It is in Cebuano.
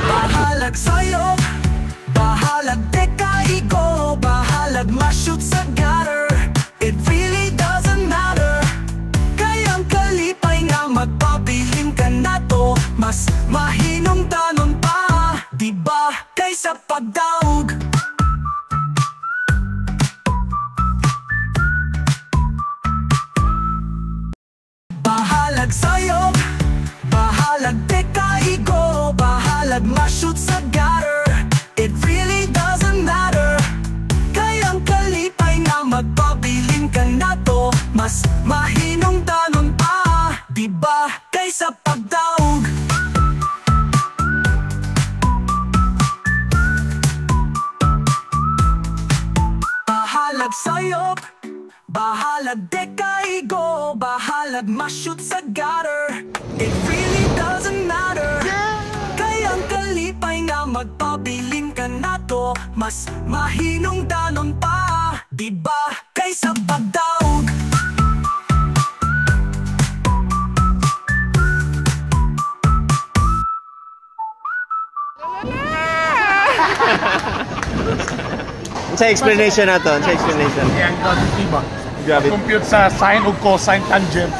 Bahalag sayop, bahalag dekaigo, bahalag ma-shoot sa gutter. It really doesn't matter. Kay ang kalipay nga magpabilin ka nato, mas mahinungdanon pa, di ba? Kaysa pagdaog. Bahalag sayop, bahalag dekaigo, bahalag ma-shoot sa gutter. It really doesn't matter. Kay ang kalipay nga magpabilin ka nato, mas mahinungdanon pa, di ba? Kaysa pagdaog. Bahalag sayop, bahalag dekaigo, bahalag ma-shoot sa gutter. It really doesn't matter. Kay ang kalipay nga magpabilin ka nato, mas mahinungdanon pa, di ba? Kaysa pagdaog. Sa explanation na to, sa explanation. Ang gravity ba? Gravity. Compute sa sine ug cosine tangent.